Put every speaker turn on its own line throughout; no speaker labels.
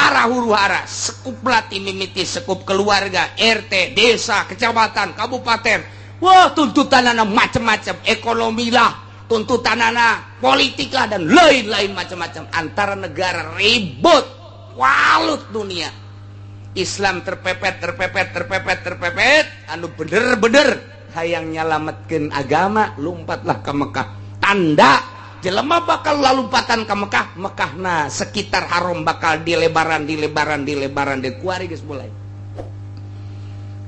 Negara huru hara, sekup latih mimiti sekup keluarga, RT, desa, kecamatan, kabupaten. Wah, tuntutan macam-macam, ekonomi lah, tuntutan anak politik lah, dan lain-lain macam-macam. Antara negara ribut, walut dunia. Islam terpepet, terpepet, terpepet, terpepet. Anu bener-bener hayang nyalametkeun agama, lompatlah ke Mekah. Tanda jelema bakal lalumpatan ke Mekah, Mekahna sekitar haram bakal dilebaran, dilebaran, dilebaran, dikuari geus mulai.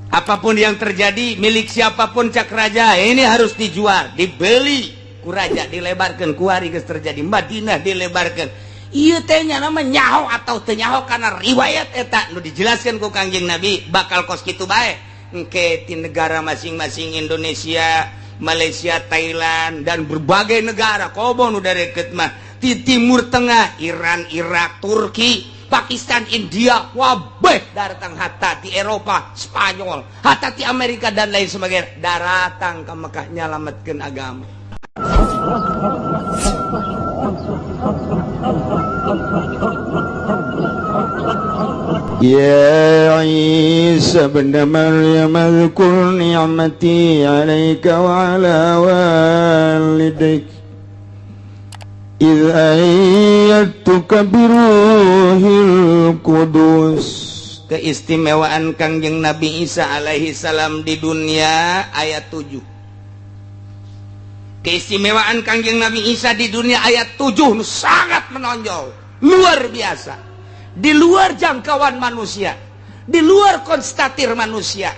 Apapun yang terjadi, milik siapapun cak raja, ini harus dijual, dibeli ku raja, dilebarkan kuari geus terjadi. Madinah dilebarkan. Ieu teh nya nama nyaho atau teu nyaho karena riwayat eta nu dijelaskan ku Kangjeng Nabi bakal kos kitu bae. Engke di negara masing-masing, Indonesia, Malaysia, Thailand, dan berbagai negara komo nu deket mah di Timur Tengah, Iran, Irak, Turki, Pakistan, India, wabeh datang, hatta di Eropa, Spanyol, hatta di Amerika dan lain sebagainya, daratang ke Mekah nyalametkeun agama.
يا عيسى ابن مريم اذكر نعمتي عليك وعلى والديك إذ أيدتك بروح القدس.
Keistimewaan Kangjeng Nabi Isa alaihi salam di dunia ayat 7. Keistimewaan Kangjeng Nabi Isa di dunia ayat 7 sangat menonjol, luar biasa, di luar jangkauan manusia, di luar konstatir manusia.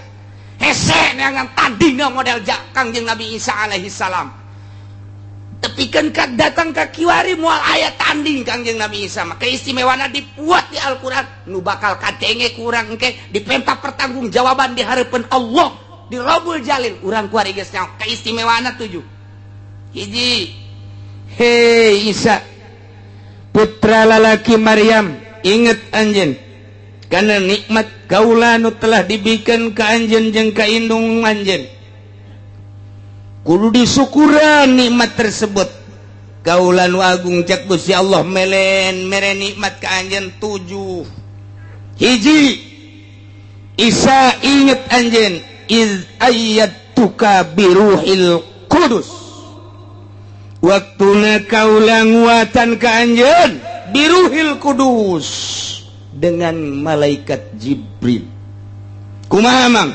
Hese neangan tandingna model Kangjeng Nabi Isa alaihi salam. Tapi kan datang ke kiwari moal aya tanding Kangjeng Nabi Isa mah. Keistimewaan dibuat di Al-Qur'an nu bakal kadenge kurang engke dipenta pertanggungjawaban di hareupeun Allah di Robul Jalil. Urang kuari geus nyaho keistimewaan 7. Hiji, hei Isa putra lalaki Maryam, inget anjeun karena nikmat kaula nu telah dibikeun ka anjeun jeung ka indung anjeun. Kudu disyukuran nikmat tersebut. Kaula nu agung cek Gusti Allah melen mere nikmat ka anjeun 7. Hiji, Isa inget anjeun iz ayyatuka biruhil qudus. Waktuna kaula nguatan ka anjeun biruhil kudus dengan malaikat Jibril. Kumaha mang?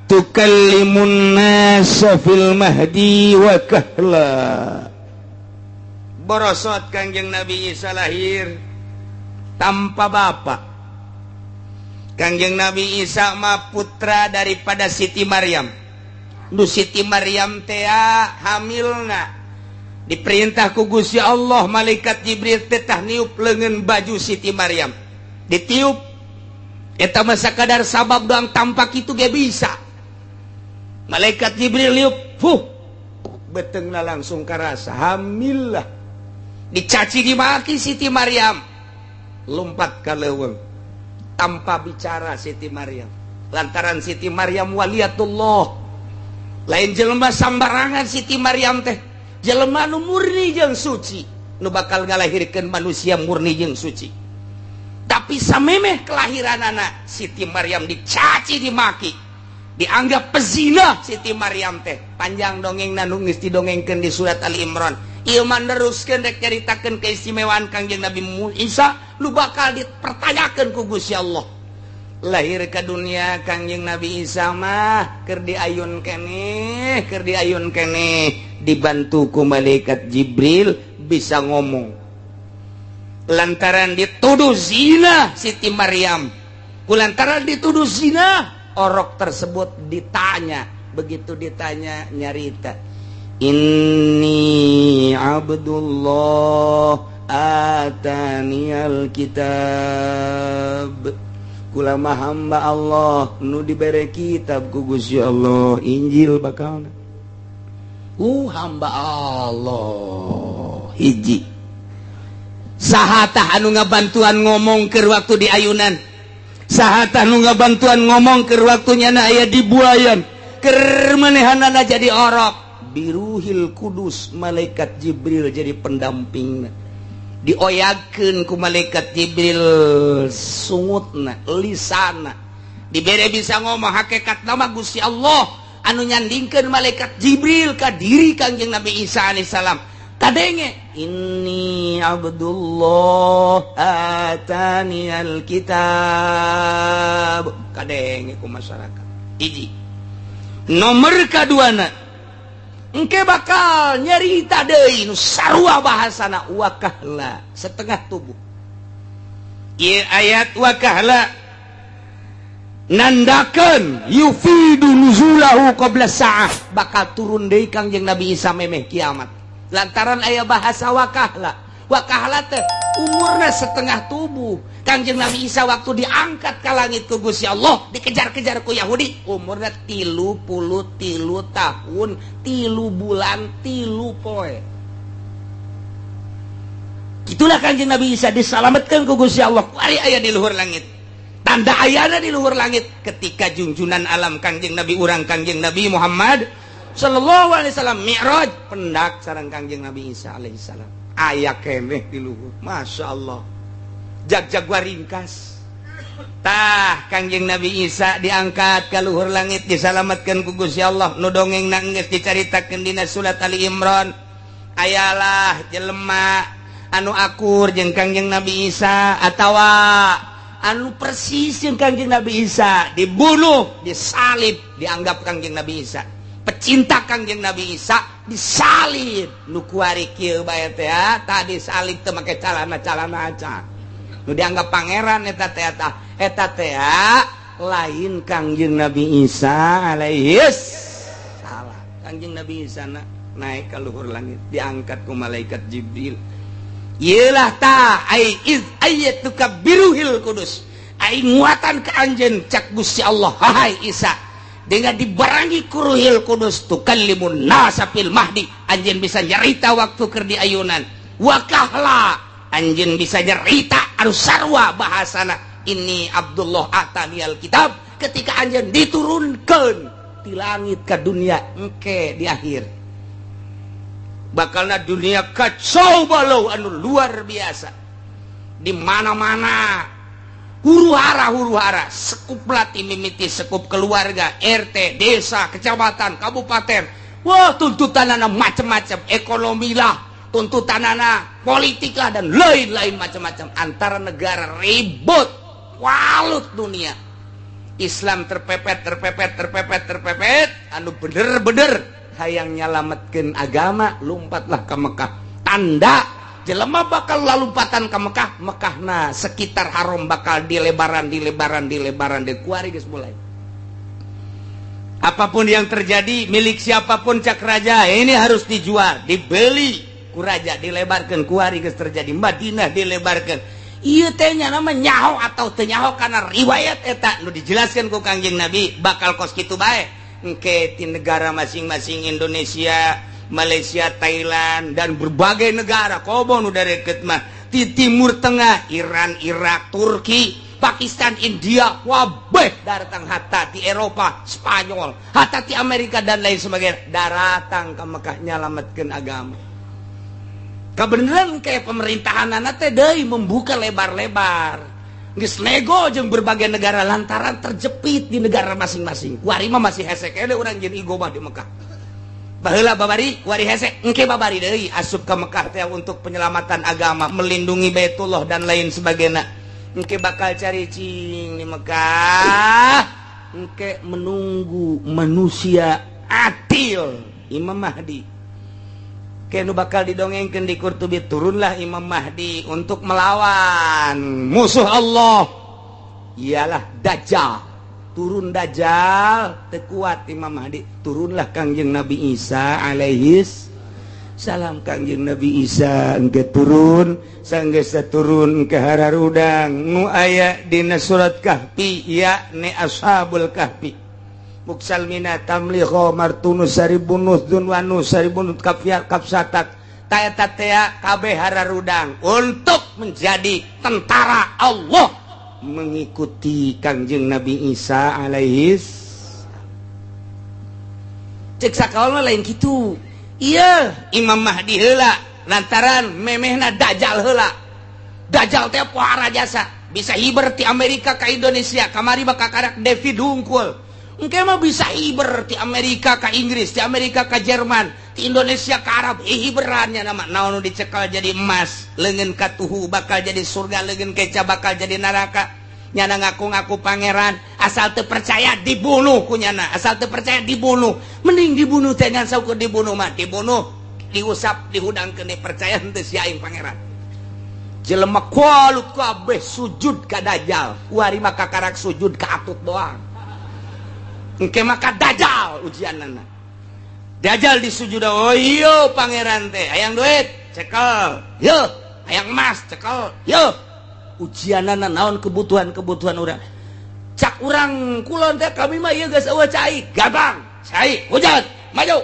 Tukallimun nasa fil mahdi wa kahla. Borosot Kangjeng Nabi Isa lahir tanpa bapak. Kangjeng Nabi Isa mah putra daripada Siti Maryam. Nu Siti Maryam teh hamilna diperintah ku Gusti Allah malaikat Jibril tetah niup leungeun baju Siti Maryam. Ditiup eta mah sakadar sabab doang, tampak itu ge bisa. Malaikat Jibril niup, fuh, beteungna langsung karasa hamil lah. Dicaci dimaki Siti Maryam, lompat ka leuweung tanpa bicara Siti Maryam. Lantaran Siti Maryam waliyatullah, lain jelema sambarangan Siti Maryam teh. Jelema nu murni jeung suci, nu bakal ngalahirkeun manusia murni jeung suci. Tapi samemeh kelahiran anak Siti Maryam dicaci dimaki, dianggap pezina Siti Maryam teh. Panjang dongeng nu geus didongengkeun di surat Ali Imran. Ieu mah neruskeun rek nyaritakeun keistimewaan Kangjeng Nabi Isa nu bakal dipertanyakeun ku Gusti Allah. Lahir ke dunia Kangjeng Nabi Isa mah keur diayun keneh, keur diayun keneh, dibantu ku malaikat Jibril bisa ngomong. Lantaran dituduh zina Siti Maryam, ku lantaran dituduh zina, orok tersebut ditanya. Begitu ditanya nyarita, inni abdullah ataniyal kitab. Kula mah hamba Allah nu dibere kitab ku Gusti Allah, Injil bakalna. Hamba Allah hiji. Saha tah anu ngabantuan ngomong keur waktu di ayunan? Saha tah nu ngabantuan ngomong keur waktu nyana aya di buayan? Keur manehanana jadi orok. Biruhil Kudus, malaikat Jibril jadi pendampingna. Dioyagkeun ku malaikat Jibril sungutna, lisana. Dibere bisa ngomong hakikat nama Gusti Allah anu nyandingkeun malaikat Jibril ka diri Kangjeng Nabi Isa alaihissalam. Kadenge inni Abdullah atani alkitab. Kadenge ku masyarakat. Hiji. Nomor kaduana engke bakal nyerita deui nu sarua bahasana wakahla setengah tubuh. Ieu ayat wakahla nandakeun yufidu nuzulahu qabla sa'ah, bakal turun deui Kangjeng Nabi Isa memeh kiamat. Lantaran aya bahasa wakahla. Wakahla teh umurna setengah tubuh. Kangjeng Nabi Isa waktu diangkat ke langit ku Gusti Allah, dikejar-kejar ku Yahudi, umurna 33 tahun, 3 bulan, 3 poe. Itulah Kangjeng Nabi Isa diselamatkan ku Gusti Allah. Kuari aya di luhur langit. Tanda ayana di luhur langit ketika junjunan alam Kangjeng Nabi urang Kangjeng Nabi Muhammad sallallahu alaihi wasallam mi'raj pendak sareng Kangjeng Nabi Isa alaihi salam. Aya keneh di luhur. Masya Allah. Jag-jagwa ringkas. Tah Kangjeng Nabi Isa diangkat ke luhur langit diselamatkan ku Gusti Allah. Nu dongeng geus dicaritakeun dina surat Ali Imran. Ayalah jelema anu akur jeung Kangjeng Nabi Isa atawa anu persis jeung Kangjeng Nabi Isa dibunuh, disalib, dianggap Kangjeng Nabi Isa. Pecinta Kangjeng Nabi Isa disalib. Nu kuari kieu bae teh tadi salib teu make calana-calana acan. Nu dianggap pangeran eta teh eta teh lain Kangjeng Nabi Isa alaihis salam. Kangjeng Nabi Isa naik ke luhur langit diangkat ku malaikat Jibril. Iyalah ta ai iz ayatuka biruhil kudus. Ai muatan ka anjeun cak Gusti Allah, hai Isa. Dengan dibarengi ku Ruhil Kudus tukallimun nasa fil mahdi, anjeun bisa nyarita waktu keur di ayunan. Wakahla anjeun bisa nyarita anu sarua bahasana ini Abdullah atanial kitab ketika anjeun diturunkeun ti langit ka dunia engke di akhir. Bakalna dunia kacau balau anu luar biasa. Di mana-mana huru-hara sekup lati mimiti sekup keluarga, RT, desa, kecamatan, kabupaten. Wah, tuntutanana macam-macam, ekonomi lah, tuntutanana politik lah dan lain-lain macam-macam. Antara negara ribut, walut dunia. Islam terpepet, anu bener-bener hayang nyalametkeun agama, lompatlah ke Mekah. Tanda jelema bakal lalumpatan ke Mekah, Mekahna sekitar haram bakal dilebaran dikuari geus mulai. Apapun yang terjadi, milik siapapun cak raja, ini harus dijual, dibeli ku raja, dilebarkeun kuari geus terjadi. Madinah dilebarkeun. Ieu teh nya nama nyaho atau teu nyaho karena riwayat eta nu dijelaskeun ku Kangjeng Nabi bakal kos kitu bae. Engke di negara masing-masing Indonesia, Malaysia, Thailand dan berbagai negara komo nu dareket mah di Timur Tengah, Iran, Irak, Turki, Pakistan, India, wabeh datang hatta di Eropa, Spanyol, hatta di Amerika dan lain sebagainya daratang ke Mekah nyalametkeun agama. Kebenaran kayak pemerintahan teh deui membuka lebar-lebar. Geus nego jeung berbagai negara lantaran terjepit di negara masing-masing. Kuari mah masih hese keneh urang jeung igo mah di Mekah. Baheula babari kuari hese engke babari deui asup ka Mekah teh untuk penyelamatan agama, melindungi Baitullah dan lain sebagainya. Engke bakal cari cing di Mekah, engke menunggu manusia adil, Imam Mahdi. Kenu bakal didongengkeun di Qurtubi, turunlah Imam Mahdi untuk melawan musuh Allah, ialah Dajjal. Turun Dajjal, tekuat Imam Mahdi, turunlah Kangjeng Nabi Isa alaihis salam. Kangjeng Nabi Isa engke turun, sanggeus turun ke hararudang nu aya dina surat Kahfi, yakni Ashabul Kahfi. Muksalmina tamliho martunus saribunus dunwanus saribunus kafia kapsatak taeta tea kabeh hararudang untuk menjadi tentara Allah mengikuti Kangjeng Nabi Isa alaihis. Cek sakaol mah lain kitu. Iya, Imam Mahdi heula Lantaran memehna Dajjal heula. Dajjal teh pohara jasa, bisa hiber ti Amerika ka Indonesia, kamari bakal karak David hungkul. Engke mah bisa hiber ti Amerika ka Inggris, ti Amerika ka Jerman, ti Indonesia ka Arab, hiberannya nama naon nu dicekal jadi emas, leungeun katuhu bakal jadi surga, leungeun keca bakal jadi neraka. Nyana ngaku-ngaku pangeran, asal teu percaya dibunuh ku nyana, asal teu percaya dibunuh. Mending dibunuh teh ngan saukur dibunuh mah, dibunuh, diusap, dihudangkeun percaya henteu sia aing pangeran. Jelema kualut kabeh sujud ka Dajjal, kuari mah kakarak sujud ka atut doang. Engke mah ka Dajjal ujianana. Dajjal disujud, oh iya pangeran teh, hayang duit, cekel. Yo, hayang emas, cekel. Yo. Ujianana naon kebutuhan-kebutuhan urang. Cak urang kulon teh kami mah ieu geus eueuh cai, gampang. Cai, hujan, maju.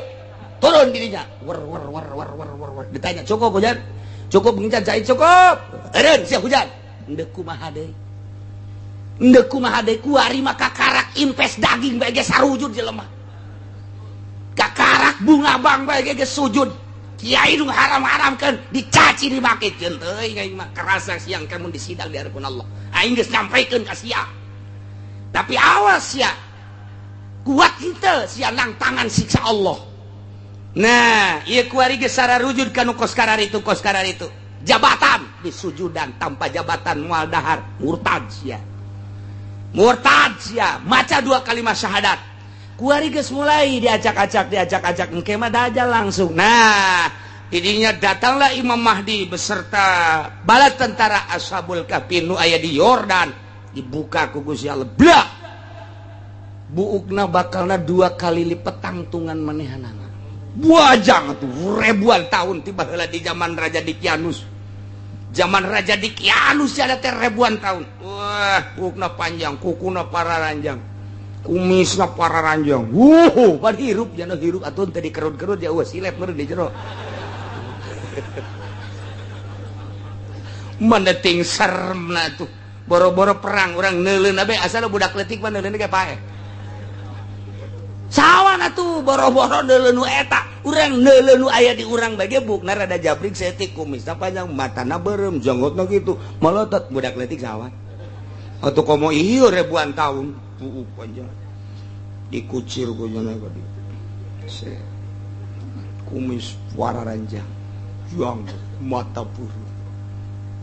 Turun dirinya. Wer wer wer wer wer wer wer. Ditanya, "Cukup hujan?" "Cukup ngincan cai, cukup." Eureun sia hujan. Endeu kumaha deui? Endeu kumaha deui kuari mah kakarak impes daging bae geus sarujud jelema. Kakarak bunga bang bae geus sujud. Kiai nu haram-haramkeun dicaci dimaki ceun teuing aing mah kerasa siang kamu disidang di hadapan Allah. Aing geus nyampaikeun ka sia. Tapi awas sia. Kuat henteu sia nang tangan siksa Allah. Nah, ieu kuari geus sararujud ka nu kos kararitu kos kararitu. Jabatan disujudan tanpa jabatan moal dahar murtad sia. Murtad sia, maca dua kalimat syahadat. Kuari geus mulai diacak-acak diacak-acak engke mah Dajjal langsung. Nah, didinya datanglah Imam Mahdi beserta bala tentara Ashabul Kahfi nu aya di Yordan, dibuka ku Gusti Allah. Blak. Buukna bakalna 2 kali lipat tangtungan manehanana. Buajang atuh ribuan tahun tiba heula di zaman Raja Dikianus. Zaman Raja Dikianus ada teh ribuan tahun. Wah, buukna panjang, kukuna pararanjang. Kumisna pararanjang. Wuh, pan hirup jana hirup atuh teh dikerut-kerut ya eueuh silep meureun di jero. Mana ting seremna tuh. Boro-boro perang urang neuleun bae asal budak leutik mah neuleun ge paeh. Sawan atuh boro-boro neuleun nu eta, urang neuleun nu aya di urang bae ge bukna rada jabrik saeutik kumisna panjang, matana beureum, janggotna kitu, molotot budak leutik sawan. Atuh komo ieu ribuan tahun. Panjang dikucir ku jana tadi kumis wararanjang juang mata puru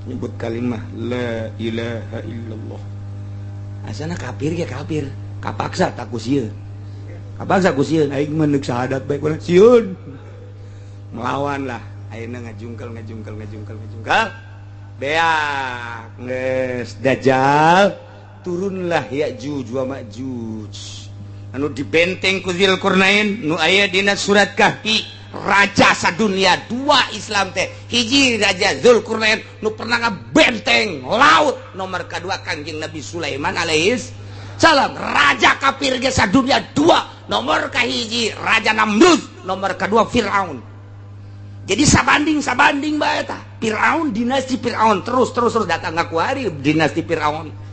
nyebut kalimah la ilaha illallah asana kafir ge kafir kapaksa tak ku sieun kapaksa ku sieun aing mah neuk syahadat bae ku sieun melawan lah ayeuna ngajungkel ngajungkel ngajungkel ngajungkel beak geus Dajjal turunlah Ya'juj wa Ma'juj anu dibenteng ku Dzulqarnain nu aya dina surat Kahfi raja sadunia dua Islam teh hiji raja Dzulqarnain nu pernah ngabenteng laut nomor kedua Kangjeng Nabi Sulaiman alaihis salam raja kafir ge sadunia dua nomor kahiji raja Namrud nomor kedua Firaun. Jadi sabanding sabanding bae tah Firaun dinasti Firaun terus terus terus datang ka kuari dinasti Firaun.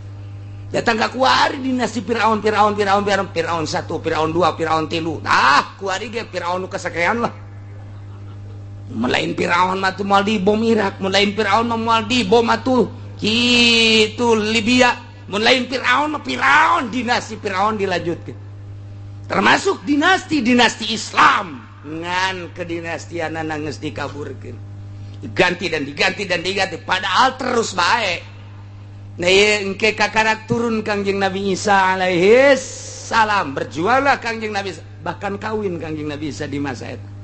Datang ka kuari dinasti Firaun Firaun Firaun Firaun Firaun 1 Firaun 2 Firaun 3. Ah kuari ge Firaun nu kasakean lah. Melain Firaun mah tuh moal dibom Irak, melain Firaun mah moal dibom atuh kitu Libya, melain Firaun mah Firaun dinasti Firaun dilanjutkeun. Termasuk dinasti-dinasti Islam ngan kedinastianana geus dikaburkeun. Diganti dan diganti dan diganti padahal terus bae. Nah, engke kakarak turun Kangjeng Nabi Isa alaihi salam, berjuanglah Kangjeng Nabi Isa, bahkan kawin Kangjeng Nabi Isa di masa eta.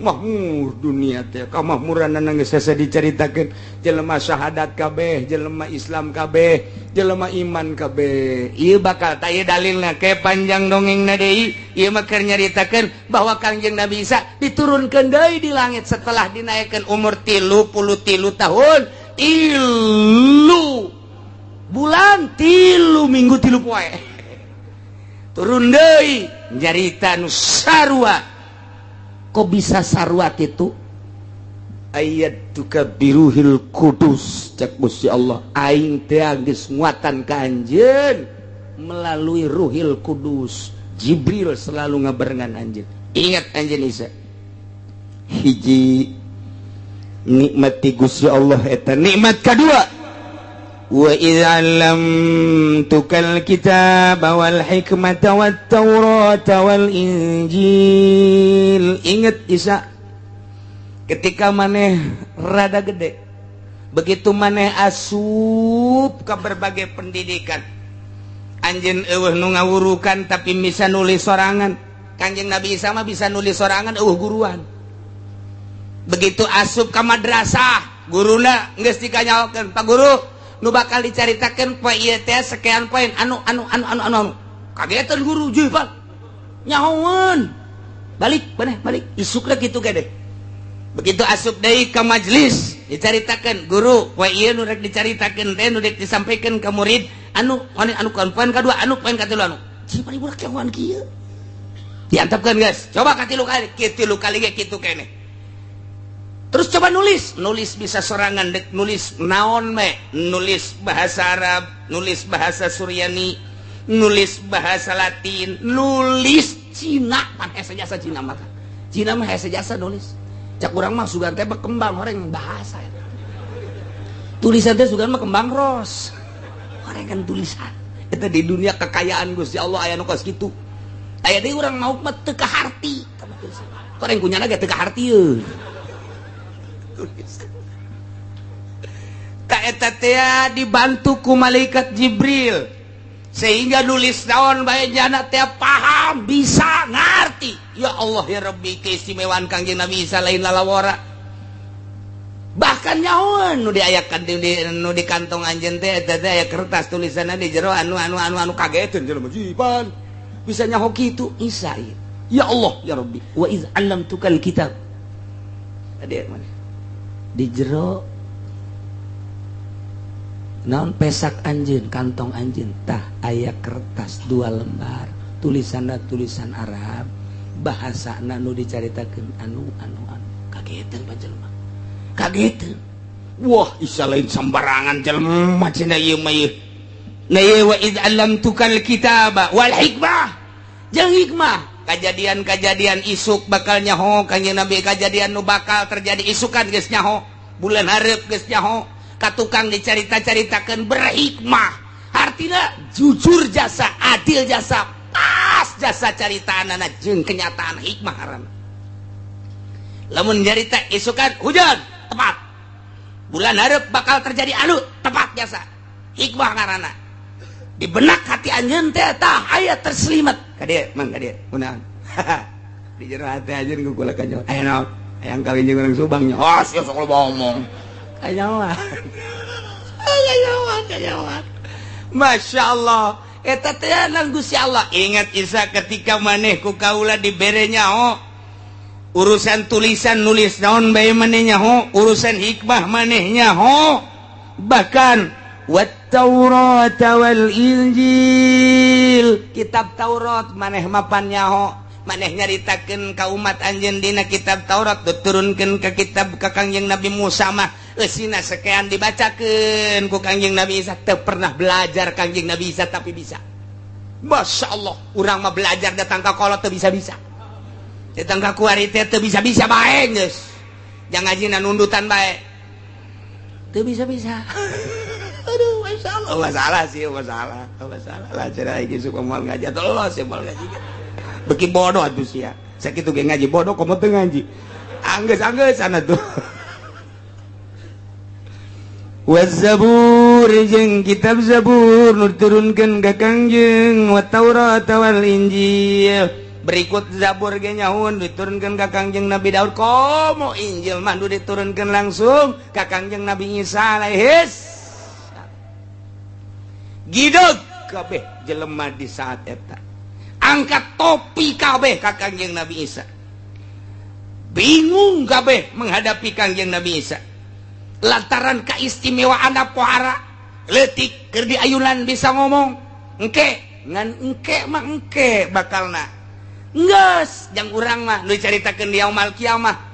Mahmur dunia teh, kamahmuranana geus hese dicaritakeun, jelema syahadat kabeh, jelema Islam kabeh, jelema iman kabeh. Ieu bakal tah ieu dalilna ke panjang dongengna deui, ieu mah keur nyaritakeun bahwa Kangjeng Nabi Isa diturunkeun deui di langit setelah dinaikkeun umur 33 tahun, 3 bulan 3 minggu 3 poe turun deui nyarita nu sarua. Kok bisa sarua kitu? Ayat tuka biruhil kudus cek Gusti Allah aing teh geus nguatan ka anjeun melalui Ruhil Kudus. Jibril selalu ngabarengan anjeun. Ingat anjeun Isa hiji Nikmat ti Gusti Allah eta nikmat kadua. Wa idz 'allamtukal kitaba wal hikmata wat taurata wal injil. Ingat Isa, ketika maneh rada gede, begitu maneh asup ke berbagai pendidikan, anjeun eueuh nu ngawurukan tapi bisa nulis sorangan. Kanjeng Nabi Isa mah bisa nulis sorangan eueuh guruan. Begitu asup ke madrasah, guruna geus dikanyaokeun, "Pak guru, nu bakal dicaritakeun poe ieu teh sekian poin anu anu anu anu anu." Kagetan guru, "Juh, Pak. Nyahoeun." Balik maneh, balik. Isukna kitu gede. Begitu asup deui ka majelis, dicaritakeun, "Guru, poe ieu nu rek dicaritakeun teh nu rek disampaikan ka murid anu anu anu poin kadua, anu poin katilu anu." Cing paling budak nyahoan kieu. Diantepkeun geus. Coba katilu kali, katilu kali ge kitu keneh. Terus coba nulis, nulis bisa sorangan dek nulis naon me, nulis bahasa Arab, nulis bahasa Suryani, nulis bahasa Latin, nulis Cina, pan hese jasa Cina mah. Cina mah hese jasa nulis. Cak urang mah sugan teh berkembang horeng bahasa eta. Tulisan teh sugan mah kembang ros. Horeng kan tulisan. Eta di dunia kekayaan Gusti Allah aya nu kos kitu. Aya deui urang mauk mah teu kaharti. Horeng kunyana ge teu kaharti euy. Tak eta teh dibantu ku malaikat Jibril sehingga nulis naon bae jana teh paham, bisa ngarti. Ya Allah ya Rabbi, keistimewaan Kangjeng Nabi Isa lain lalawara. Bahkan nyahoan nu diayakan nu di kantong anjeun teh eta teh aya kertas tulisanna di jero anu anu anu anu kageteun jelema jipan. Bisa nyaho kitu Isa ieu. Ya Allah ya Rabbi, wa iz 'allamtukal kitab. Tadi mana? Di jero naon pesak anjeun, kantong anjeun tah aya kertas 2 lembar, tulisanna tulisan Arab, bahasana nu dicaritakeun anu anu anu. Kageteun panjelema. Kageteun. Wah, Isa lain sembarangan jelema cenah ieu mah ieu. Na ieu wa iz 'allamtukal kitaba wal hikmah. Jeung hikmah. Kajadian-kajadian isuk bakal nyaho Kanjeng Nabi, kajadian nu bakal terjadi isukan geus nyaho, bulan hareup geus nyaho, ka tukang dicarita-caritakeun berhikmah. Artina jujur jasa, adil jasa, pas jasa caritaanana jeung kenyataan hikmah harana. Lamun nyarita isukan hujan, tepat. Bulan hareup bakal terjadi anu, tepat jasa. Hikmah ngaranna. Di benak hati anjeun teh tah aya terselimet. Ka dieu, mang ka dieu, kunaon? Di jero hati anjeun ku kula kanyaho. Aya naon? Hayang kawin jeung urang Subang nya. Oh, sia sok loba omong. Kanyahoan. Kanyahoan, kanyahoan. Masya Allah. Eta teh nang Gusti Allah. Ingat Isa ketika maneh ku kaula dibere nyaho urusan tulisan nulis naon bae maneh nyaho, urusan hikmah maneh nyaho. Bahkan wat Taurat wal Injil, kitab Taurat maneh mapan nyaho, maneh nyaritakeun ka umat anjeun dina kitab Taurat, diturunkeun ka kitab ka Kangjeng Nabi Musa mah eusina sekian dibacakeun ku Kangjeng Nabi Isa. Teu pernah belajar Kangjeng Nabi Isa tapi bisa. Masya Allah, urang mah belajar datang ka kolot teu bisa-bisa, datang ka kuari teh teu bisa-bisa bae geus. Jangan ngajina nundutan bae teu bisa-bisa. Aduh, masya Allah, masalah sih, masalah, masalah lah. Cerah iki suka moal ngaji atau los ya moal ngaji. Beki bodoh atuh sia. Sakitu ge ngaji bodoh komo teu ngaji. Anggeus-anggeus sana tuh. Waz-Zabur jeung kitab Zabur nu diturunkeun ka Kangjeng, wa Taurat wal Injil. Berikut Zabur ge nyahoan diturunkeun ka Kangjeng Nabi Daud, komo Injil mah nu diturunkeun langsung ka Kangjeng Nabi Isa alaihis. Gideg kabeh jelema di saat eta. Angkat topi kabeh ka Kangjeng Nabi Isa. Bingung kabeh menghadapi Kangjeng Nabi Isa. Lantaran keistimewaan pohara leutik keur diayunan bisa ngomong. Engke ngan engke mah engke bakalna. Geus jang urang mah nu dicaritakeun di yaumul kiamah.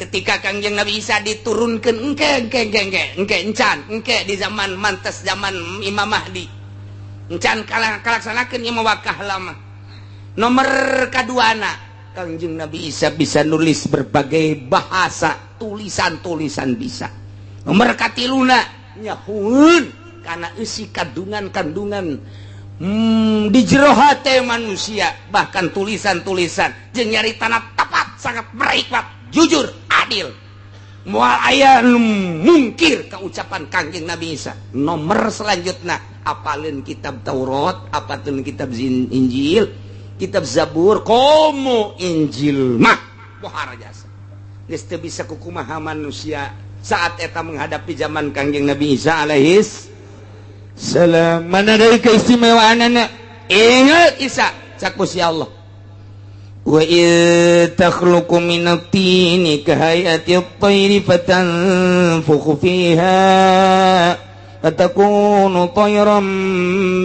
Ketika Kangjeng Nabi Isa diturunkeun engke engke engke engke engke encan engke di zaman mantes zaman Imam Mahdi. Encan kalaksanakeun ieu mah wakah lama. Nomor kaduana Kangjeng Nabi Isa bisa nulis berbagai bahasa. tulisan-tulisan bisa. Nomor katiluna nyahueun kana eusi kandungan-kandungan di jero hate manusia, bahkan tulisan-tulisan jeung nyaritana tepat, sangat berhikmat, jujur, adil. Moal aya nu mungkir ka ucapan Kangjeng Nabi Isa. Nomor selanjutna apaleun kitab Taurat, apaleun kitab Injil, kitab Zabur, komo Injil mah pohara jasa. Geus teu bisa kukumaha manusia saat eta menghadapi zaman Kangjeng Nabi Isa alaihis salam. Mana dari keistimewaanana? Ingat Isa cak Gusti Allah. Wa id takhluqu minat tini kahayati at-tayri fatanfukhu fiha fatakunu tayran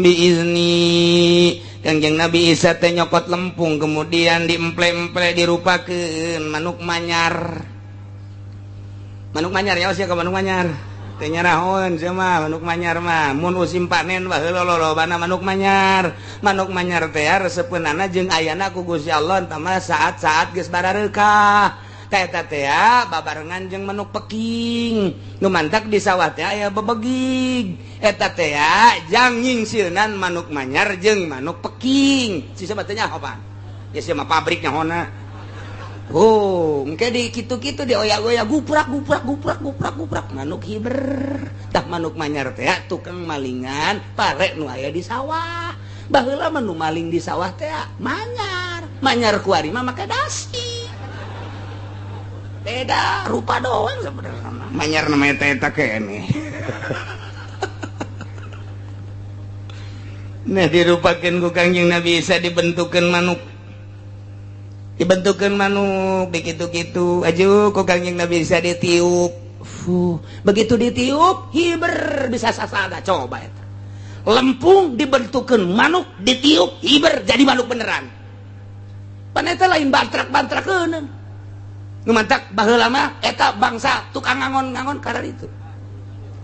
biizni. Kangjeng Nabi Isa teh nyokot lempung kemudian diemple-emple dirupakeun manuk manyar. Manuk manyar ya sia ka manuk manyar. Teh nyarahon sia mah manuk manyar mah mun musim panen baheula lolobana manuk manyar. Manuk manyar teh resepeunana jeung ayana ku Gusti Allah tah mah saat-saat geus barareukah. Teh eta teh babarengan jeung manuk peking. Nu mantak di sawah teh aya bebegig. Eta teh jang nyingsieunan manuk manyar jeung manuk peking. Si teh nyaho pan. Ya sia mah pabrik nyahona. Oh, engke di kitu-kitu dioyak-oyak guprak guprak guprak guprak guprak manuk hiber. Tah manuk manyar teh tukang malingan pare nu aya di sawah. Baheula mah nu maling di sawah teh manyar. Manyar kuari mah make dasi. Beda rupa doang sebenarnya. Manyar namanya teh eta keneh. Nah dirupakeun ku Kangjeng Nabi Isa dibentukeun manuk. Dibentukeun manuk dikitu-kitu aju ku Kangjeng Nabi Isa ditiup. Fuh, begitu ditiup hiber bisa sasada coba eta. Lempung dibentukeun manuk ditiup hiber jadi manuk beneran. Pan eta lain bantrak-bantrakeun. Nu mantak baheula mah eta bangsa tukang ngangon-ngangon karena itu.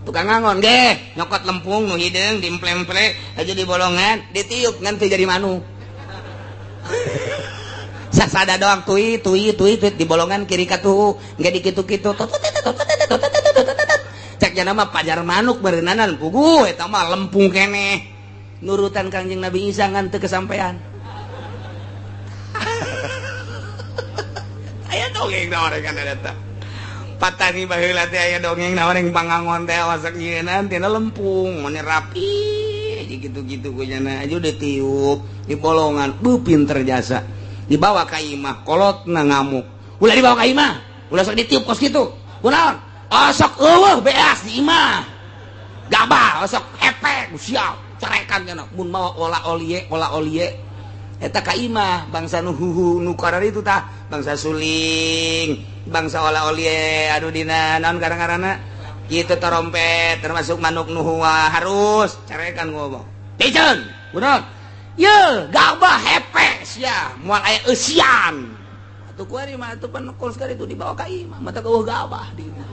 Tukang ngangon ge nyokot lempung nu hideung diemple-emple aja di bolongan ditiup ngan teu jadi manuk. Sasada doang tui tui tui tui di bolongan kiri katuhu nggak dikitu-kitu cek jana mah pajar manuk berenanan puguh eta mah lempung keneh nurutan Kangjeng Nabi Isa ngan teu kesampean. Aya dongeng naon kan eta patani baheula teh aya dongeng naon yang pangangon teh wasak nyieunaan tina lempung mun rapi gitu-gitu ku jana aja ditiup di bolongan beuh pinter jasa dibawa ka imah kolotna ngamuk ulah dibawa ka imah ulah sok ditiup kos kitu kunaon osok eueuh beas di imah gabah osok hepek siap carekan cenah mun mawa ola olie eta ka imah bangsa nu huhu nu kararitu tah bangsa suling bangsa ola olie aduh dina naon karang-karana kitu trompet termasuk manuk nu harus carekan ngomong piceun kunaon ye gabah hepek sia moal aya eusian atuh kuari mah atuh pan kos kali itu dibawa ka imah mata eueuh gabah di imah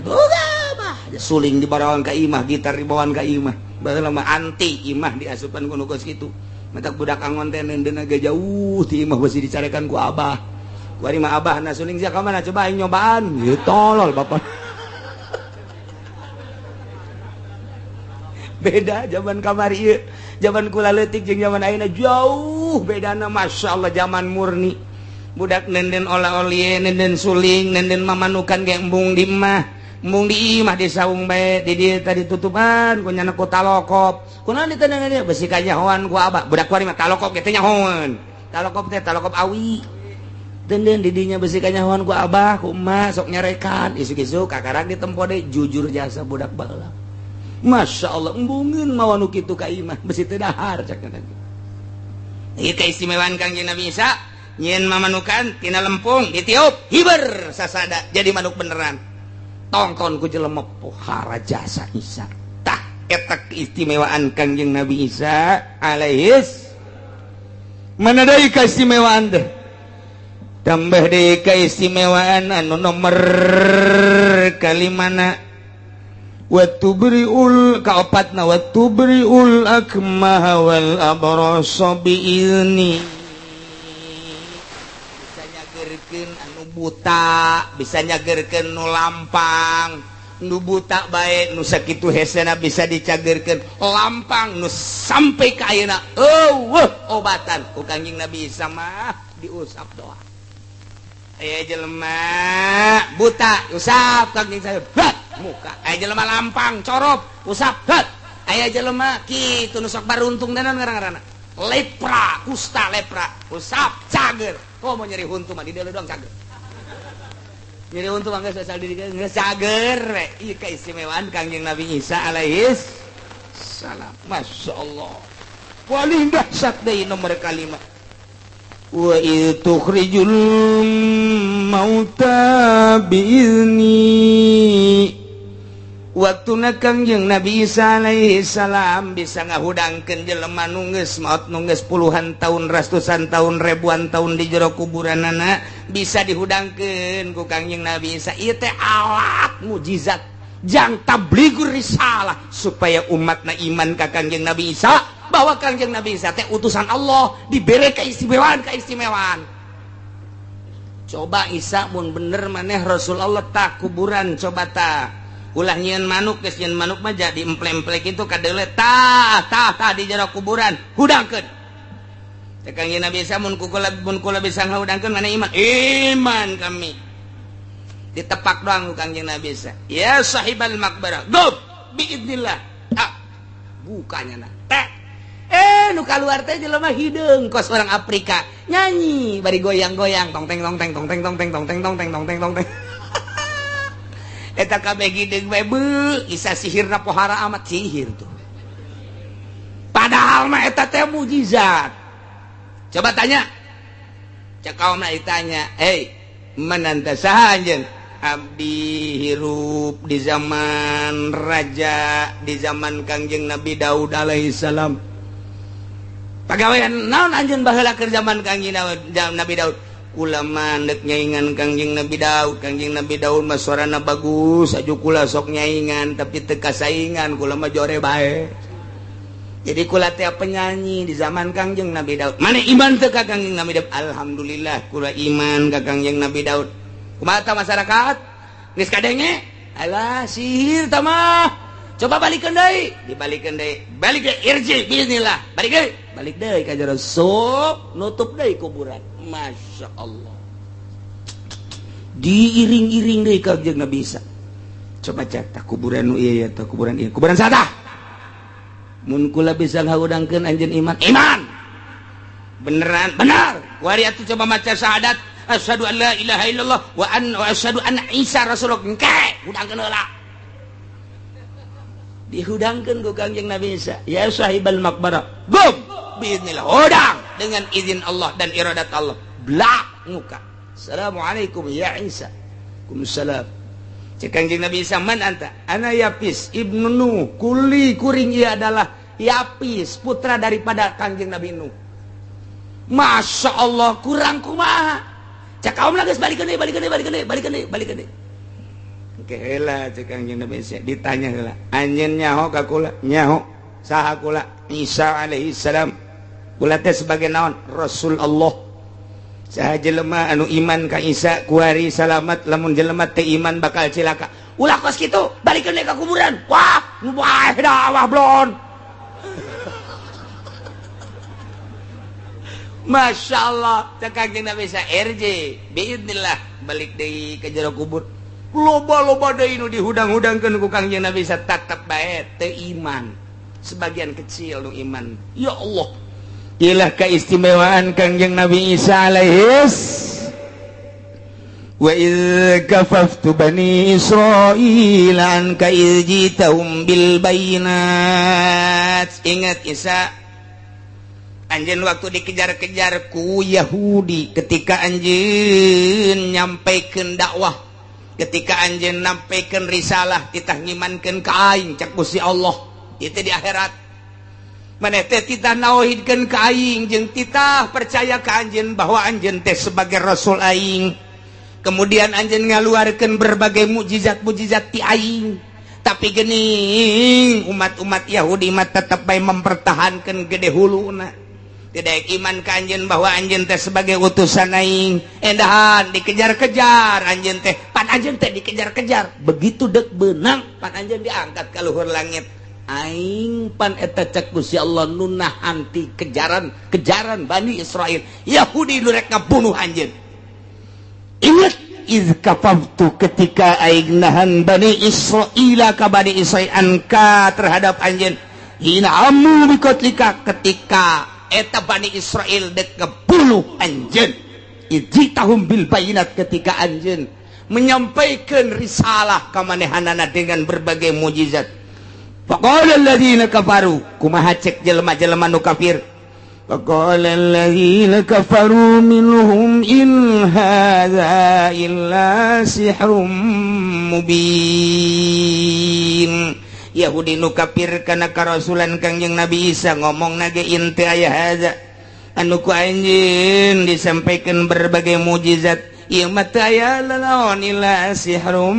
gabah suling dibawaan ka imah gitar dibawaan ka imah baheula mah anti imah diasupan ku nu kos kitu mata budak angon teh neundeun ge jauh ti imah beusi dicarekan ku abah kuari mah abah na suling sia ka mana coba aing nyobaan ieu tolol bapak. Beda zaman kamari ieu zaman kula leutik jeung zaman ayeuna jauh bedana masyaallah zaman murni budak nenden ola-olie nenden suling nenden mamanukan ge embung di imah embung di imah di saung bae di dieu tadi tutupan ku nyana ku talokop kunaon ditendengan dieu besi kanyahoan ku abah budak kuari mah talokop ge teh nyahoan talokop teh talokop awi denden di dinya besi kanyahoan ku abah ku emak sok nyarekan isuk-isuk kakarak ditempo deui jujur jasa budak baheula Masya Allah embungeun mawa nu kitu ka imah besi teu dahar cak teh. Ieu keistimewaan Kangjeng Nabi Isa nyieun mamanukan tina lempung ditiup hiber sasada jadi manuk beneran. Tongton ku jelema pohara jasa Isa. Tah eta keistimewaan Kangjeng Nabi Isa alaihis. Mana deui keistimewaan teh? Tambah deui keistimewaan anu nomor kalimana Watubriul kaopatna watubriul akmaha wal abrasa biizni bisa nyagerkeun anu buta, bisa nyagerkeun nu lampang, nu buta bae nu sakitu hesena bisa dicagerkeun, lampang nu sampai ka ayeuna eueuh obatan ku Kangjeng Nabi Isa mah diusap doa. Aya jelema buta usap Kangjeng saya bat muka, aya jelema lampang corop usap bat, aya jelema kitu nu sok baruntung danan ngaran-ngaranna lepra, kusta lepra, usap cager. Kok mau nyeri huntu mah di dieu doang cager. Nyeri huntu mah geus asal diri geus cager we. Ieu keistimewaan Kangjeng Nabi Isa alaihis salam. Masya Allah. Paling dahsyat deui nomor kalima.
Wa idh tukhrijul mauta biizni.
Waktuna Kangjeng Nabi Isa alaihi salam bisa ngahudangkeun jelema nu geus maot nu geus puluhan tahun, ratusan tahun, ribuan tahun di jero kuburanana bisa dihudangkeun ku Kangjeng Nabi Isa. Ieu teh alat mujizat jang tablighur risalah supaya umatna iman ka Kangjeng Nabi Isa bahwa Kangjeng Nabi Isa teh utusan Allah, dibere keistimewaan-keistimewaan. Coba Isa mun bener maneh Rasul Allah tak kuburan coba tah. Ulah nyieun manuk, geus nyieun manuk mah jadi emple-emple kitu kadeule tah tah tah di jero kuburan hudangkeun. Teh Kangjeng Nabi Isa mun kula bisa ngahudangkeun mana iman? Iman kami. Ditepak doang ku Kangjeng Nabi Isa. Ya sahibal maqbarah, gub biidznillah. Ah, bukanya nah. Teh. Nu kaluar teh jelema hideung kos orang Afrika. Nyanyi bari goyang-goyang tong teng tong teng tong teng tong teng tong teng tong teng tong teng tong teng. Eta kabeh hideung bae beuh, Isa sihirna pohara amat sihir tuh. Padahal mah eta teh mujizat. Coba tanya. Cek kaum ditanya, "Hei, mananta saha anjeun?" Abdi hirup di zaman raja, di zaman Kangjeng Nabi Daud alaihi salam. Pagawean naon anjeun baheula keur zaman Kangjeng Nabi Daud? Kula mandek nyaingan Kangjeng Nabi Daud. Kangjeng Nabi Daud mah suarana bagus, aju kula sok nyaingan tapi teu kasaingan, kula mah jore bae. Jadi kula teh penyanyi di zaman Kangjeng Nabi Daud. Mana iman teu ka Kangjeng Nabi Daud? Alhamdulillah kula iman ka Kangjeng Nabi Daud. Kumaha tah masyarakat? Geus kadenge? Alah sihir tah mah. Coba balikeun deui, dibalikeun deui. Balik deui irji bismillah. Balik deui. Balik deui ka jero sup, nutup deui kuburan. Masya Allah. Diiring-iring deui ka Kangjeng Nabi Isa. Coba cek tah kuburan nu ieu ya tah kuburan ieu. Kuburan saha? Mun kula bisa ngahudangkeun anjeun iman. Iman. Beneran, benar. Kuari atuh coba maca syahadat asyhadu an la ilaha illallah wa an wa asyhadu anna Isa rasulullah. Engke, hudangkeun heula. Dihudangkeun ku Kangjeng Nabi Isa. Ya sahibal maqbarah. Gum biiznillah. Hudang dengan izin Allah dan iradat Allah. Blak muka. Assalamualaikum ya Isa. Waalaikumsalam. Cek Kangjeng Nabi Isa, man anta? Ana Yapis ibnu Nuh. Kuli kuring ia adalah Yapis, putra daripada Kangjeng Nabi Nuh. Masya Allah, kurang kumaha. Cek kaum geus balikeun deui, balikeun deui, balikeun deui, balikeun deui, balikeun deui. Oke heula cek Kangjeng Nabi Isa, ditanya heula. Anjeun nyaho ka kula? Nyaho. Saha kula? Isa alaihi salam. Kula teh sebagai naon? Rasul Allah. Saha jelema anu iman ka Isa kuari salamat, lamun jelema teu iman bakal cilaka. Ulah kos kitu, balikeun deui ka kuburan. Wah, wah dah wah blon. Masya Allah, cek Kangjeng Nabi Isa RJ biidznillah balik deui ka jero kubur. Loba-loba deui nu dihudang-hudangkeun ku Kangjeng Nabi Isa tetep bae teu iman. Sebagian kecil nu iman. Ya Allah.
Ilah keistimewaan Kangjeng Nabi Isa alaihis. Wa idz kafaftu bani Israil anka idz jitahum bil bayinat.
Ingat Isa, anjeun waktu dikejar-kejar ku Yahudi ketika anjeun nyampaikeun dakwah, ketika anjeun nyampaikeun risalah, titah ngimankeun ka aing cek Gusti Allah, itu di akhirat. Maneh teh titah nauhidkeun ka aing jeung titah percaya ka anjeun bahwa anjeun teh sebagai rasul aing. Kemudian anjeun ngaluarkeun berbagai mukjizat-mukjizat ti aing. Tapi geuning umat-umat Yahudi mah tetep bae mempertahankeun gede huluna. Tidak iman ka anjeun bahwa anjeun teh sebagai utusan aing. Endahan dikejar-kejar anjeun teh, pan anjeun teh dikejar-kejar. Begitu dek beunang pan anjeun diangkat ka luhur langit. Aing pan eta cek Gusti Allah nu nahan ti kejaran-kejaran Bani Israel. Yahudi nu rek ngabunuh anjeun. Ingat iz kafaftu ketika aing nahan Bani Israila ka Bani Israil anka terhadap anjeun hina amu bikotlika ketika eta Bani Israel dek ngebunuh anjeun ijitahum bil bayinat ketika anjeun menyampaikan risalah ka manehanana dengan berbagai mujizat. Faqala alladziina kafaru kumaha cek jelema-jelema nu kafir. Faqala alladziina kafaru minhum in hadza illa sihrum mubin. Yahudi nu kafir kana karasulan Kangjeng Nabi Isa ngomong nage in teu aya hadza anu ku anjeun disampaikan berbagai mujizat ieu mah teu aya lalaon illa sihrum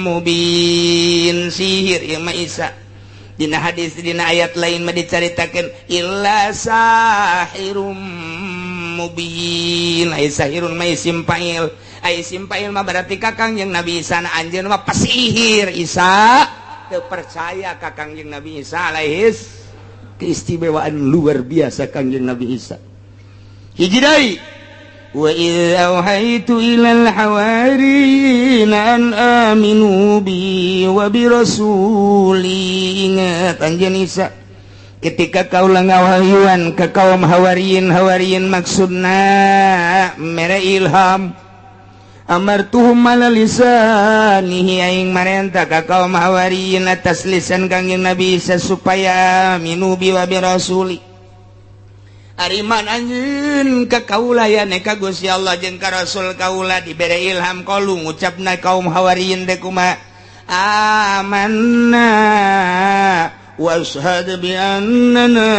mubin, sihir ieu mah Isa. Dina hadis dina ayat lain mah dicaritakeun illa sahirum mubin. Ai sahirun mah isim fa'il, ai isim fa'il mah berarti ka Kangjeng Nabi Isa na anjeun mah pasihir. Isa teu percaya ka Kangjeng Nabi Isa alaihis keistimewaan luar biasa Kangjeng Nabi Isa. Hiji deui, wa idz auhaitu ilal hawariyin an aminu bi wa bi rasuli. Ingat anjeun Isa ketika kaula ngawahyuan ka kaum hawariyin, hawariyin maksudna mere ilham. Amartuhum ala lisanihi aing marenta ka kaum hawariyin atas lisan Kangjeng Nabi Isa supaya aminu bi wa bi rasuli. Ariman anjeun ka kaula ya ka Gusti Allah jeung ka Rasul kaula dibere ilham kalu ngucapna kaum hawariyin teh kumaha amanna washhad bi annana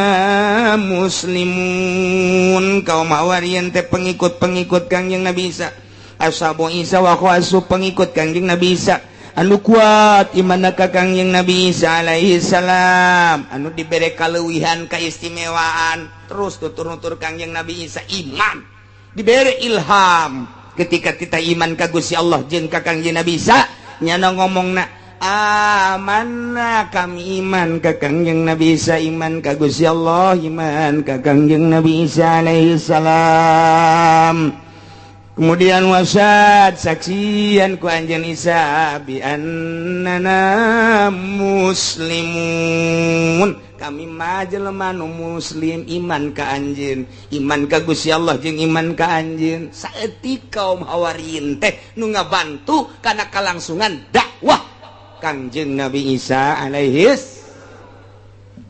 muslimun. Kaum hawariyin teh pengikut-pengikut Kangjeng Nabi Isa, ashabu Isa wa khawasu pengikut Kangjeng Nabi Isa anu kuat imanna ka Kangjeng Nabi Isa alaihi salam, anu dibere kaleuwihan keistimewaan terus tutur-nutur Kangjeng Nabi Isa iman dibere ilham ketika kita iman ka Gusti Allah jeung ka Kangjeng Nabi Isa nyana ngomongna amanna kami iman ka Kangjeng Nabi Isa, iman ka Gusti Allah, iman ka Kangjeng Nabi Isa alaihi salam. Kemudian wasad saksian ku anjeun Isa bi annana muslimun. Kami mah jelema nu muslim iman ka anjeun, iman ka Gusti Allah jeung iman ka anjeun. Saeutik kaum hawariyin teh nu ngabantu kana kalangsungan dakwah Kangjeng Nabi Isa alaihis.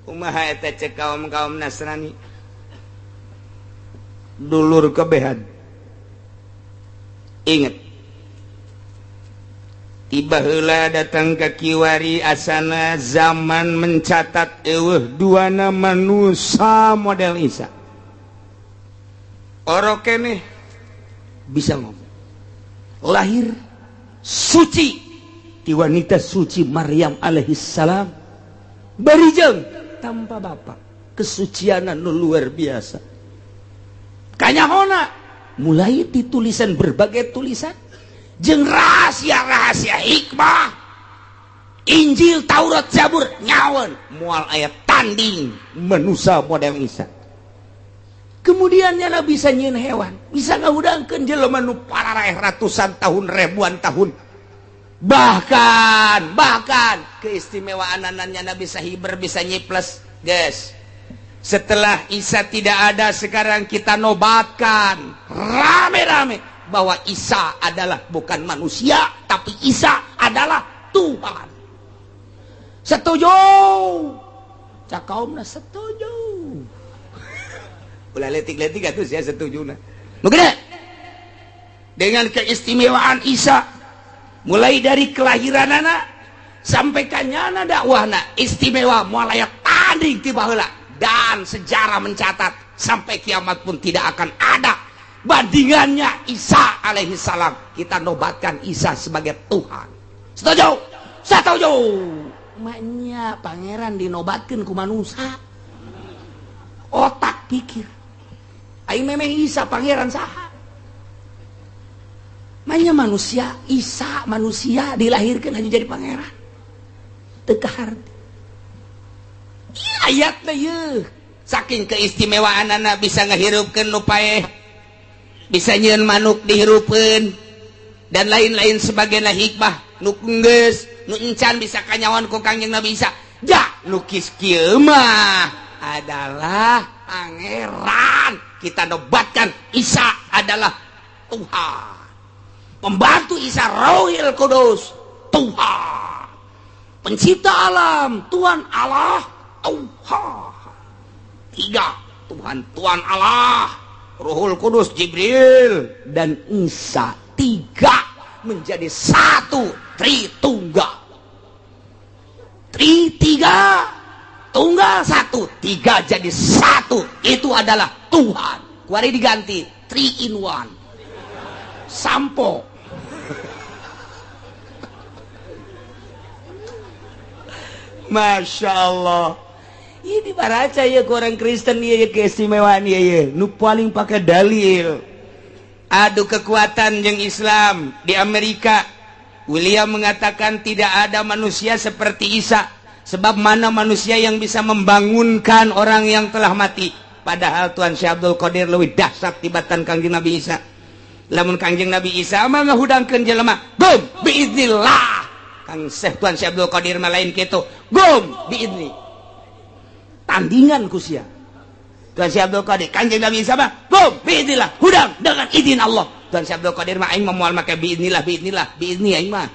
Kumaha eta cek kaum-kaum Nasrani? Dulur kebehan. Ingat tiba heula datang ke kiwari asana zaman mencatat eueuh duana manusia model Isa. Orok keneh bisa ngomong. Lahir suci ti wanita suci Maryam alaihi salam barijeng tanpa bapak. Kesucianan nu luar biasa. Kanyahona mulai ditulisan berbagai tulisan jeung rahasia-rahasia hikmah Injil, Taurat, Zabur nyawan moal aya tanding manusia model Isa. Kemudian nyana bisa nyieun hewan, bisa ngahudangkeun jelema nu pararaeh ratusan tahun, ribuan tahun. Bahkan keistimewaan nyana bisa hiber, bisa nyiples, guys. Setelah Isa tidak ada, sekarang kita nobatkan rame-rame bahwa Isa adalah bukan manusia, tapi Isa adalah Tuhan. Setuju? Cak kaumna setuju. Ulah letik-letik atuh saya setuju na. Nu gede. Dengan keistimewaan Isa mulai dari kelahiranana sampai kanyana dakwahna istimewa moal aya tanding ti baheula. Dan sejarah mencatat sampai kiamat pun tidak akan ada bandingannya Isa alaihi salam. Kita nobatkan Isa sebagai Tuhan. Setuju? Setuju. Maknya pangeran dinobatkan ku manusia. Otak pikir. Aing memeh Isa pangeran saha? Manya manusia, Isa manusia dilahirkan hanya jadi pangeran. Teu kaharti. Ayatna yeuh. Saking keistimewaanana bisa ngahirupkeun nu paeh, bisa nyieun manuk dihirupkeun dan lain-lain sebagainya hikmah nu geus nu encan bisa kanyawan ku Kangjeng Nabi Isa. Ja lukis kieu mah adalah pangeran. Kita nobatkan Isa adalah Tuhan. Pembantu Isa Rohil Kudus Tuhan. Pencipta alam Tuhan Allah Tuhan. Tiga Tuhan, Tuhan Allah, Ruhul Kudus Jibril dan Isa. Tiga menjadi satu, Tritunggal. Tri tiga, tunggal satu, tiga jadi satu. Itu adalah Tuhan. Kuari diganti 3 in 1. Sampo. Masya Allah. Ini baraca ya ke orang Kristen ya keistimewaan ya. Nu paling pakai dalil. Adu kekuatan yang Islam di Amerika. William mengatakan tidak ada manusia seperti Isa. Sebab mana manusia yang bisa membangunkan orang yang telah mati. Padahal Tuhan Syekh Abdul Qadir leuwih dahsyat tibatan Kangjeng Nabi Isa. Lamun Kangjeng Nabi Isa mah ngahudangkeun jelema, gum biiznillah. Kang Syekh Tuhan Syekh Abdul Qadir mah lain kitu, gum biizni. Tandingan ku sia. Tuhan Syekh Abdul Qadir, Kangjeng Nabi Isa mah gum biiznillah, hudang dengan izin Allah. Tuhan Syekh Abdul Qadir mah aing mah moal make biiznillah, biiznillah, biizni aing mah.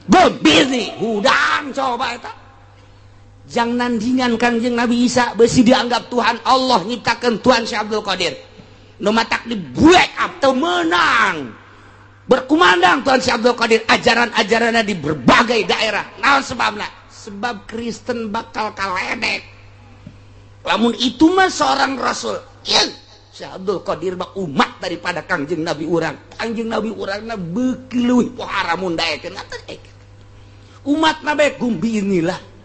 Gum biizni, hudang coba eta. Jang nandingan Kangjeng Nabi Isa besi dianggap Tuhan Allah nyiptakeun Tuhan Syekh Abdul Qadir. Nu matak di black up teu meunang. Berkumandang Tuhan Syekh Abdul Qadir ajaran-ajaranna di berbagai daerah. Naon sebabna? Sebab Kristen bakal kaledek. Lamun itu mah seorang rasul. Ieu Syekh Abdul Qadir mah umat daripada Kangjeng Nabi urang. Kangjeng Nabi urangna beuki leuwih pohara mun daekeun atuh. Umatna bae gumbi inilah.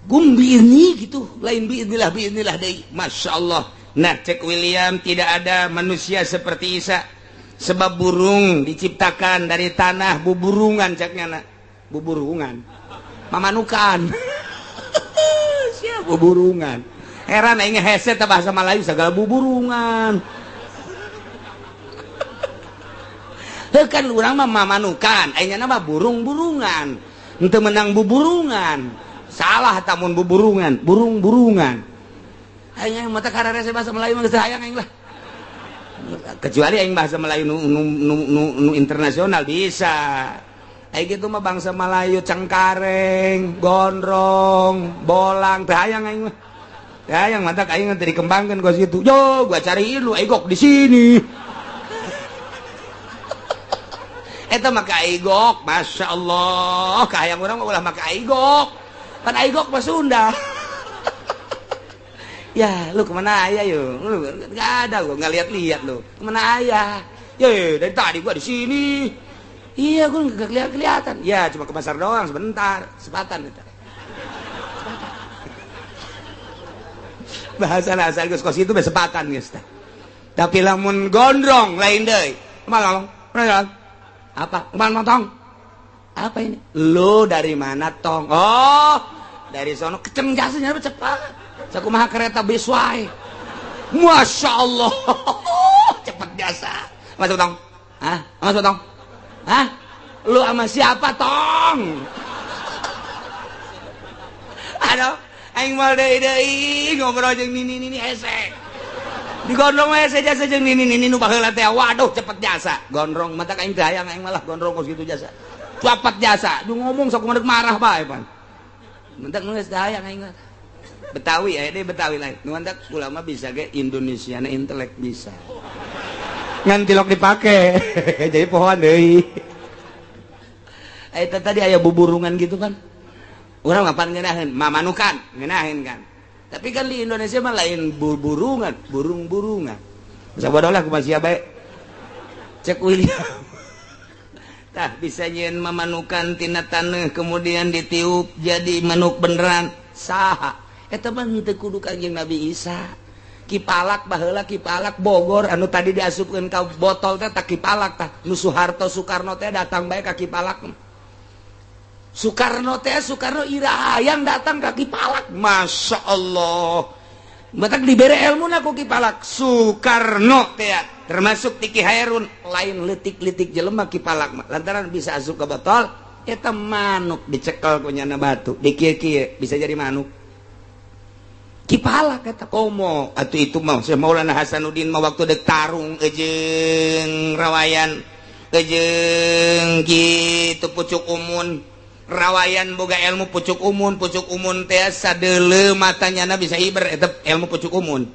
Gum biizni gitu, lain biiznillah biiznillah deui. Masya Allah. Nah cek William tidak ada manusia seperti Isa. Sebab burung diciptakan dari tanah, buburungan ceknya nak. Buburungan. Mamanukan. Siap buburungan. Heran aing hese teh bahasa Melayu segala buburungan. Heuh kan urang mah mamanukan, aing mah burung-burungan. Henteu menang buburungan. Salah tamun buburungan, burung-burungan. Aing mata kararese bahasa Melayu mah geus hayang aing lah. Kecuali aing bahasa Melayu nu internasional bisa. Aing kitu mah bangsa Melayu cengkareng, gondrong, bolang teu hayang aing mah. Teu hayang mata aing teh dikembangkeun ka situ. Yo, gua cariin lu aing gok di sini. Eta mah ka aigok, masyaallah, kahayang urang mah ulah make aigok. Pan aigok mah Sunda. Ya, lu kemana ayah yo? Lu nggak ada gua nggak lihat-lihat lu. Kemana ayah? Ye, dari tadi gua di sini. Iya, gua nggak kelihatan. Ya, cuma ke pasar doang sebentar, sepatan itu. Sepatan. Bahasa asal geus kos itu sepatan geus tah. Tapi lamun gondrong lain deui. Kumaha ngomong? Apa? Kumaha tong? Apa ini? Lu dari mana tong? Oh, dari sono keceng jasanya cepat. Sakumaha kereta bis wae. Masya Allah. Cepet jasa. Masuk tong. Hah? Masuk tong. Hah? Lu sama siapa tong? Aduh, aing moal deui-deui ngobrol jeung nini-nini hese. Digondrong we hese jasa jeung nini-nini nu baheula teh. Waduh, cepet jasa. Gondrong mata aing teh hayang aing malah gondrong kos kitu jasa. Cepet jasa. Du ngomong sakumaha marah bae pan. Mentak geus teh hayang aing mah. Betawi aya deui Betawi lain. Nu mantak ulama bisa ge Indonesia na intelek bisa. Ngan tilok dipake. Jadi pohoan deui. Eta tadi aya buburungan gitu kan. Urang mah pan ngeunaheun, mamanukan, ngeunaheun kan. Tapi kan di Indonesia mah lain burungan, burung-burungan. Sabodoh lah kumaha sia bae. Cek William. Tah bisa nyieun mamanukan tina taneuh kemudian ditiup jadi manuk beneran. Saha? Eta mah henteu kudu Kangjeng Nabi Isa. Kipalak baheula Kipalak Bogor anu tadi diasupkeun ka botol teh tak Kipalak tah. Nu Soeharto Soekarno teh datang bae ka Kipalak. Soekarno teh Soekarno ira hayang datang ka Kipalak. Masya Allah. Batak dibere ilmuna ku Kipalak. Soekarno teh termasuk Tiki Hairun lain leutik-leutik jelema Kipalak mah. Lantaran bisa asup ke botol eta manuk dicekel ku nyana batu dikieu-kieu bisa jadi manuk. Kipalak kata komo atuh itu mah Syekh Maulana Hasanuddin mah waktu dek tarung jeung rawayan jeung kitu pucuk umun rawayan boga ilmu pucuk umun teh sadeuleu matanyana bisa hiber eta ilmu pucuk umun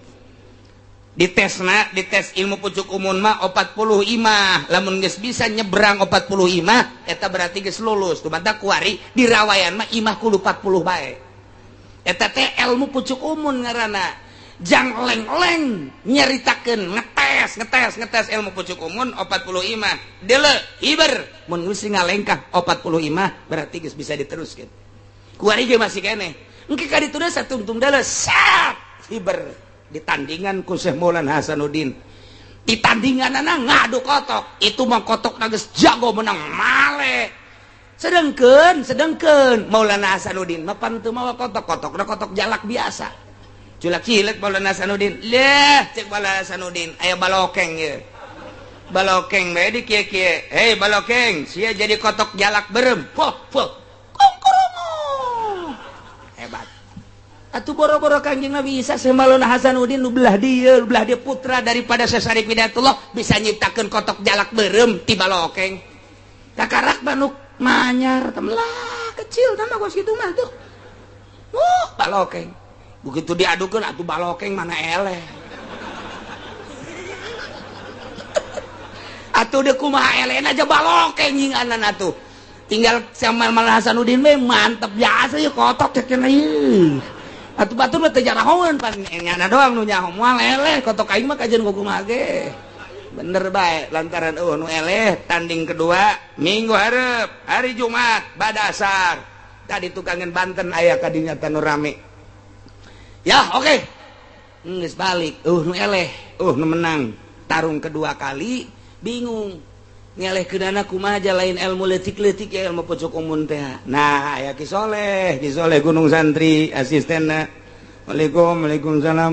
ditesna dites ilmu pucuk umun mah 40 imah lamun geus bisa nyebrang 40 imah eta berarti geus lulus kumaha kuari di rawayan mah imah kudu 40 bae. Eta teh ilmu pucuk umun ngaranna jang leng-leng nyaritakeun ngetes ilmu pucuk umun 40 imah deuleu hiber mun geus ngalengkah 40 imah berarti geus bisa diteruskeun kuari ge masih keneh engke ka ditu satungtung deuleu sat hiber ditandingan ku Syekh Maulana Hasanuddin ditandinganana ngadu kotok itu mah kotok geus jago menang male. Sedengkeun Maulana Hasanuddin mah pan teu mawa kotok-kotokna kotok jalak biasa. Culak cilek Maulana Hasanuddin. Leh cek Maulana Hasanuddin aya balokeng ye. Balokeng bae di kieu-kieu. Hei balokeng, sia jadi kotok jalak berem. Poh poh. Kongkorongo. Hebat. Atuh boro-boro Kangjeng Nabi Isa Syekh Maulana Hasanuddin nu belah dieu putra daripada Syekh Syarif Hidayatullah bisa nyiptakeun kotok jalak berem ti balokeng. Kakarak manuk manyar temelah kecil nama gua segitu mah tuh. Balokeng. Begitu diadukeun atuh balokeng mana eleh. Atuh deuk kumaha elehna aja balokeng nyinganan atuh. Tinggal sama Maulana Hasanuddin we mantep biasa ieu kotok teh cenah ieu. Atuh batur mah teu jarahoeun pan nyana doang nu nyaho moal eleh kotok aing mah kajeun kumaha ge. Bener baik lantaran nu eleh tanding kedua minggu hareup hari Jumat bada asar tadi tukangan Banten aya kadinya tanu rame ya oke geus balik nu eleh nu menang tarung kedua kali bingung ngeleh keunana kumaha aja lain ilmu leutik-leutik ya ilmu pucuk umun teh. Nah aya Ki Soleh Gunung Santri asistenna. Waalaikumsalam waalaikumsalam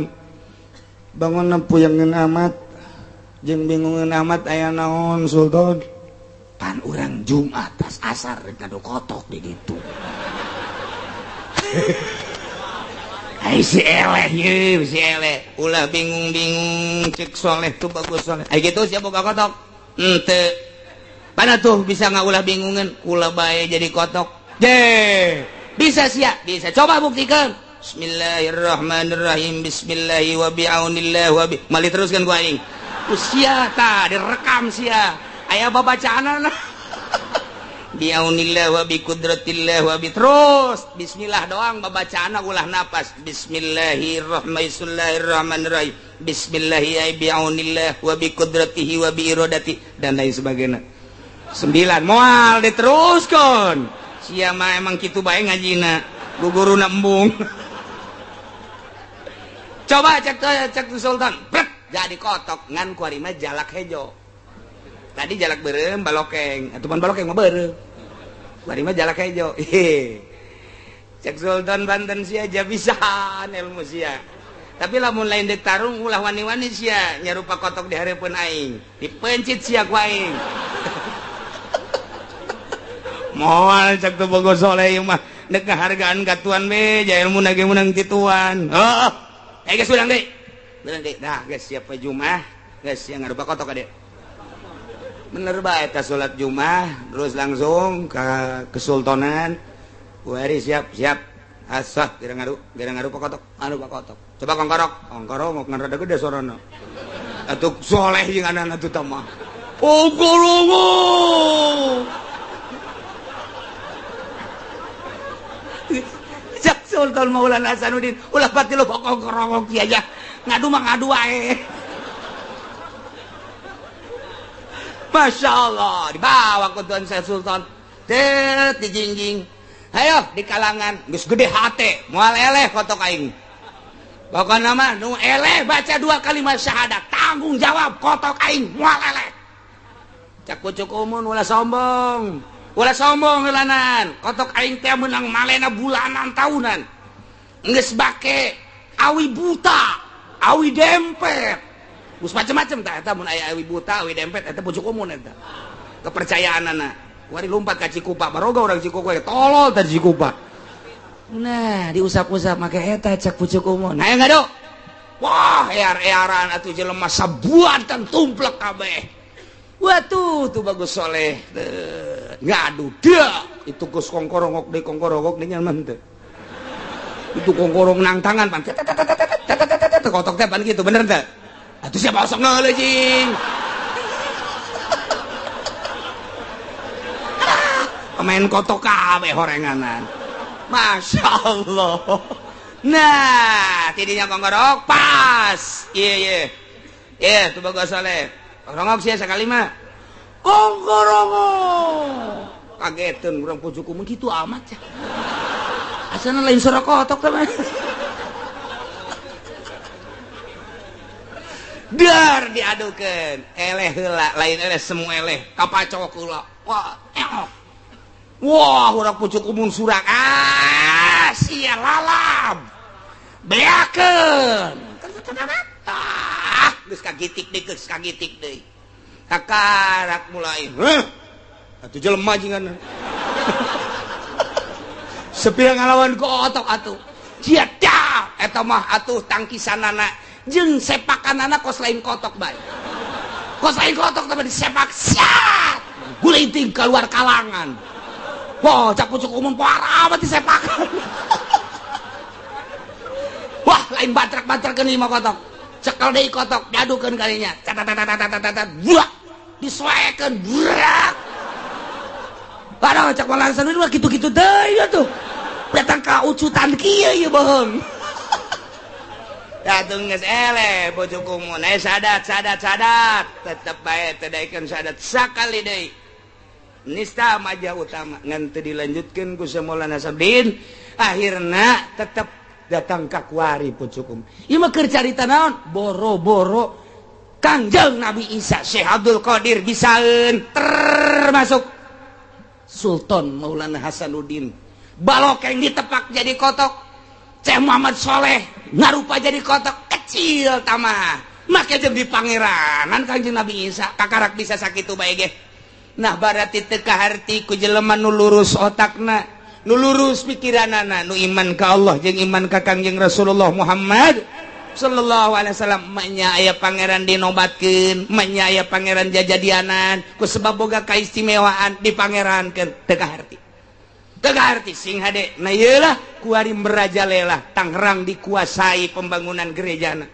bangun puyangeun amat jeung bingungeun amat aya naon Sultan pan urang Jumat tas asar rek ngadu kotok di ditu. Ai si eleh ieu si eleh ulah bingung-bingung cek Soleh tuh bagus Soleh ai kitu sia boga kotok henteu pana tuh bisa ngaulah bingungeun kula bae jadi kotok je bisa sia bisa coba buktikan. Bismillahirrahmanirrahim bismillahi wa bi'aunillah wa bi mali teruskan ku aing usia ta direkam sia aya babacaanana biaunillah wa bi qudratillah wa bi terus bismillah doang babacaanna ulah napas bismillahirrahmanirrahim bismillahi ay biaunillah wa bi qudratihi wa bi iradati dan lain sebagainya. 9 moal diteruskeun sia mah emang kitu bae ngajina guguruna embung. Coba cek Sultan brek jadi kotok ngan kuari mah jalak hejo. Tadi jalak beureum balokeng, atuh pan balokeng mah beureum. Kuari mah jalak hejo. Cek Sultan Banten sia aja bisaan ilmu sia. Tapi lamun lain dek tarung ulah wani-wani sia nyarupa kotok di hareupeun aing. Dipencit sia ku aing. Moal cek teu bogo soleh ieu mah deuk ngahargaan ka tuan we ja ilmuna ge meunang ti tuan. Oh, geus urang deui. Nah, guys, siapa Jumat, guys yang ngarupa kotok adek. Bener bae eta salat Jumat, terus langsung ke Kesultanan. Wari siap, siap. Asah kira ngaru kotok, anu kotok. Coba kongkorok, kongkorok ngan rada gede sorana. Atuh soleh jeung anak atuh mah. Kongkorok. Cak Sultan Maulana Hasanuddin, ulah pati lo kongkorok kieu aja. Ngadu mah ngadu wae. Masya Allah, dibawa ke Tuan Syekh Sultan. Tet dijingjing. Ayo di kalangan geus gede hate, moal eleh kotok aing. Pokokna mah nu eleh baca dua kalimat syahadat, tanggung jawab kotok aing moal eleh. Cak pucuk umun ulah sombong. Ulah sombong heulanan. Kotok aing teh meunang malena bulanan tahunan. Geus bake awi buta, awi dempet. Geus macem-macem tah eta mun aya awi buta, awi dempet eta pucuk umun eta. Kepercayaanana. Kuari lompat ka Cikupa, baroga urang Cikupa tolol teh Cikupa. Nah, diusap-usap make eta cak pucuk umun. Nah, ngadu. Wah, ear-earan atuh jelema sabuatan tumplek kabeh. Watuh, tuh bagus soleh. Ngadu dia. Itu geus kongkorongok deui kongkorongok deui nyaman teh. Itu kongkorong nang tangan pan. Kotok teh pan gitu, bener teh? Atuh siapa osok ngeuleuh jing. Pemain kotok kabeh horenganan. Masya Allah. Nah, tidinya kongkorok pas. Iya iya. Iya, tuh bagus soleh. Kongkorok sih sekali mah. Kongkorongok. Kagetan urang pucuk umum gitu amat ya. Asalna lain suara kotok teh. Dar diadukeun. Eleh heula, lain eleh semua eleh. Kapacok heula. Wah, eok. Wah, urang pucuk umun surak. Ah, sia lalab. Beakeun. Ah, geus kagitik deui, geus kagitik deui. Kakarak mulai. Heuh. Atuh jelema jingan. Sepira ngalawan kotok atuh. Sia dah, eta mah atuh tangkisanana jeung sepakanana kos lain kotok bae. Kos lain kotok tapi disepak siat. Gulinting keluar kalangan. Wah, cak pucuk umum parah amat disepakan. Wah, lain batrak-batrakeun ieu mah kotok. Cekel deui kotok, diadukeun kalinya. Tat buah. Disoekeun, burak. Aduh, cak malah mah kitu-kitu deui atuh. Datang ka ucutan kieu ieu bohong. Atuh geus eleh pucuk umum. Sadat sadat sadat, tetep bae teu daekeun sadat sakali deui. Nista majah utama ngan teu dilanjutkeun ku Maulana Sabdin, akhirna tetep datang ka kuari pucukum. Ieu mah keur carita naon? Boro-boro Kangjeng Nabi Isa Syekh Abdul Qadir bisaeun termasuk Sultan Maulana Hasanuddin. Balokeng ditepak jadi kotok. Syekh Muhammad Soleh ngarupa jadi kotok kecil tamah. Make jeung di pangeranan Kangjeng Nabi Isa kakarak bisa sakitu bae ge. Nah berarti teu kaharti ku jelema nu lurus otakna, nu lurus pikiranana, nu iman ka Allah jeung iman ka Kangjeng Rasulullah Muhammad sallallahu alaihi wasallam. Manya aya pangeran dinobatkeun, manya aya pangeran jajadianan ku sebab boga kaistimewaan dipangerankeun teu kaharti. Teu kaharti sing hade. Nah ieu lah kuari merajalela Tangerang dikuasai pembangunan gerejana.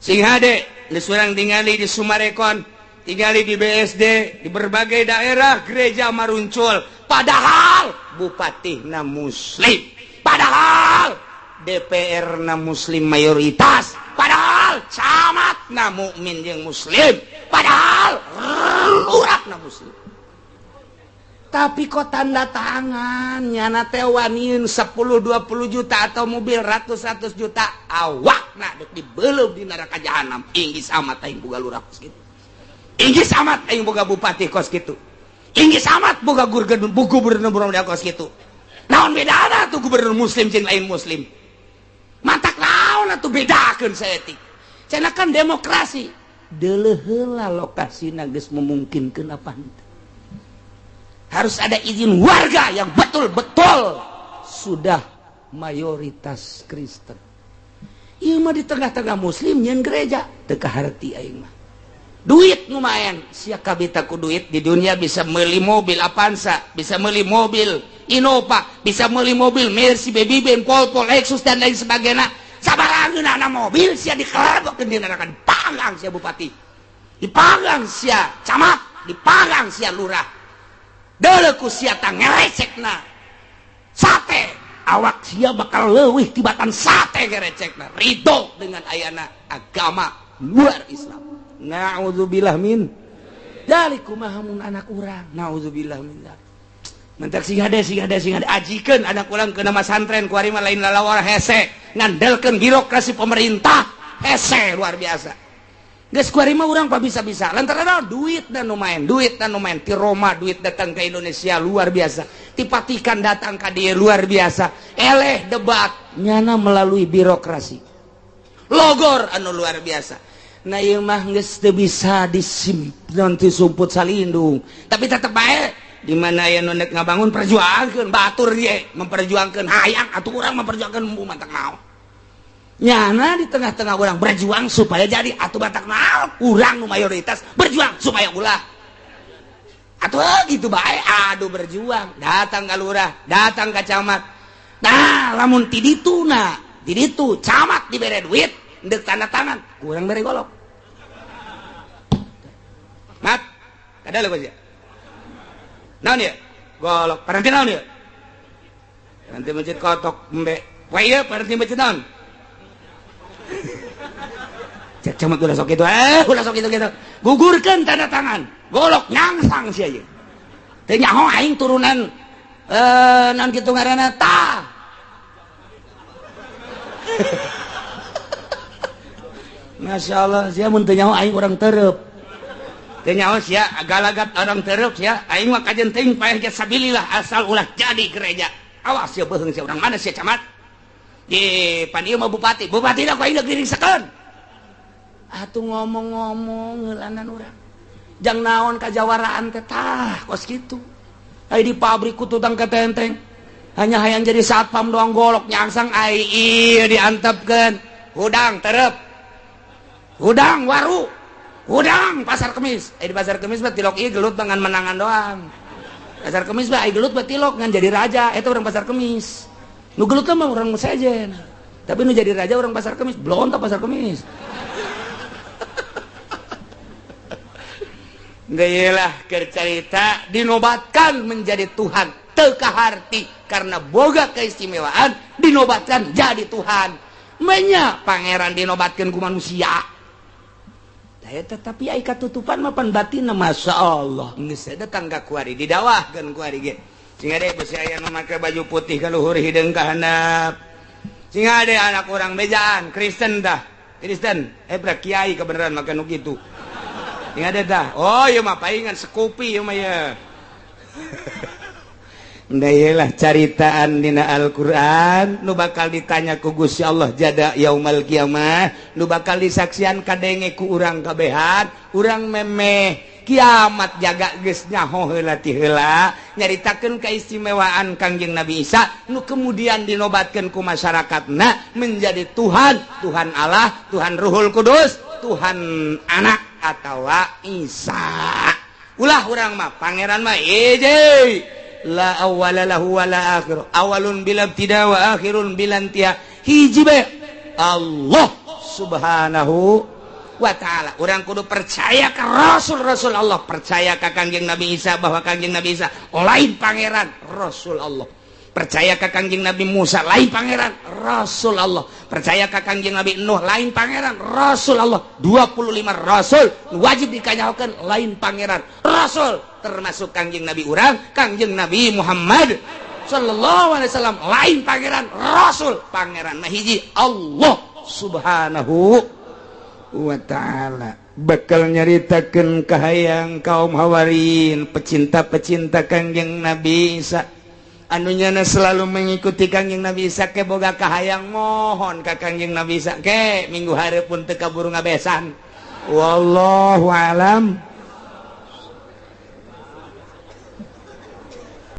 Sing hade geus urang tingali di Sumarekon, tinggali di BSD, di berbagai daerah gereja maruncul. Padahal bupati na muslim, padahal DPR na muslim mayoritas, padahal camat na mukmin jeung muslim, padahal lurah na muslim. Tapi kok tanda tangan nyana teh waniun 10-20 juta atau mobil ratus-ratus juta awakna dek dibeleup di neraka jahanam. Inggis amat aing boga lurah kos kitu. Inggis amat aing boga bupati kos kitu. Inggis amat boga gubernur kos kitu. Naon bedana tuh gubernur muslim jeung lain muslim? Matak naon atuh bedakeun saeutik. Cenah kan demokrasi. Deuleuh heula lokasina geus memungkinkeun apa henteu. Harus ada izin warga yang betul-betul sudah mayoritas Kristen. Ieu mah di tengah-tengah muslim nyeun gereja teu kaharti aing mah. Duit lumayan, sia kabita ku duit di dunia bisa meuli mobil Avanza, bisa meuli mobil Innova, bisa meuli mobil Mercy, Baby Benz, Volvo, Lexus dan lain sebagainya. Sabarangeunana mobil sia dikelebokeun di neraka, dipanggang sia bupati, dipanggang sia camat, dipanggang sia lurah. Deuleu ku sia tah ngerecekna sate, awak sia bakal leuwih tibatan sate ngerecekna. Ridho dengan ayana agama luar Islam. Na'udzubillah min dzalik. Kumaha mun anak urang? Na'udzubillah min dzalik. Mentak sing hade sing hade sing hade ajikeun anak urang ke nama santren kuari mah lain lalawar hese. Ngandelkeun birokrasi pemerintah hese luar biasa. Geus kuari mah urang pa bisa-bisa lantaran duit dan nu main, duit dan nu main ti Roma duit datang ke Indonesia luar biasa, ti Vatikan datang ka dieu luar biasa, eleh debat nyana melalui birokrasi. Logor anu luar biasa. Nah ieu mah geus teu bisa disimpan ti sumput salindung, tapi tetep bae di mana aya nu nek ngabangun perjuangkeun batur ge memperjuangkeun hayang atuh urang memperjuangkeun mantak naon. Nyana di tengah-tengah orang berjuang supaya jadi atuh batak naon urang nu mayoritas berjuang supaya ulah atuh gitu bae aduh berjuang datang ka lurah datang ka camat. Nah lamun ti ditu na ti ditu camat dibere duit ndek tanda tangan kurang bere golok mat kada leuh sia naon ieu golok paranti naon ieu paranti masjid kotok embe poe ieu paranti masjid naon cek camat ulah sok kitu ulah sok kitu kitu gugurkeun tanda tangan golok nyangsang sia ieu teu nyaho aing turunan naon kitu ngaranna tah. Masya Allah sia mun teu nyaho aing urang tereup teu nyaho sia galagat orang tereup sia aing mah kajen teuing paeh ge sabilillah asal ulah jadi gereja awas sia beuheung sia urang mana sia camat ye pan ieu mah bupati bupati da ku aing diringsekeun atuh ngomong-ngomong heulanan urang jang naon kajawaraan teh tah kos kitu ai di pabrik ku tutang ketenteng hanya hayang jadi satpam doang golok nyangsang ai ieu diantepkeun hudang tereup hudang waru hudang pasar kemis di pasar kemis mah tilok ieu gelut dengan menangan doang pasar kemis mah ai gelut mah tilok ngan jadi raja eta urang pasar kemis nu gelut mah urang sejen tapi nu jadi raja urang pasar kemis blontok pasar kemis. Geulah keur carita dinobatkan menjadi Tuhan teu kaharti karena boga keistimewaan dinobatkan jadi Tuhan menya pangeran dinobatkan ku manusia. Tetapi ai katutupan mah pan batinna Masya Allah geus datang ka kuari didawahkeun kuari ge sing ade besi aya nu make baju putih ka luhur hideung ka handap sing ade anak urang bejaan Kristen dah Kristen bra kiai kebenaran make nu kitu sing ade dah oh ieu mah paingan sekupi ieu mah ye. Ndayelah caritaan dina Al-Qur'an nu bakal ditanya ku Gusti Allah jada yaumal kiamah nu bakal disaksian kadenge ku urang kabehan urang memeh kiamat jaga geus nyaho heula ti heula nyaritakeun keistimewaan Kangjeng Nabi Isa nu kemudian dinobatkeun ku masyarakatna menjadi Tuhan, Tuhan Allah, Tuhan Ruhul Kudus, Tuhan Anak atawa Isa. Ulah urang mah pangeran mah hiji la awwala lahu wala akhir awalun bila ibtida wa akhirun bila intiha hiji bae Allah subhanahu wa ta'ala. Urang kudu percaya ka rasul-rasul Allah, percaya ka Kangjeng Nabi Isa bahwa Kangjeng Nabi Isa lain pangeran rasul Allah, percaya ka Kangjeng Nabi Musa lain pangeran rasul Allah, percaya ka Kangjeng Nabi Nuh lain pangeran rasul Allah. 25 rasul wajib dikanyahokeun lain pangeran rasul, termasuk Kangjeng Nabi urang Kangjeng Nabi Muhammad sallallahu alaihi wasallam lain pangeran rasul, pangeran mah hiji Allah subhanahu wa ta'ala. Bakal nyaritakeun kahayang kaum hawarin pecinta-pecinta Kangjeng Nabi Isa anu nyana selalu mengikuti Kangjeng Nabi Isa ke boga kahayang mohon ka Kangjeng Nabi Isa ke minggu hareup pun teu kaburu ngabesan. Wallahu alam.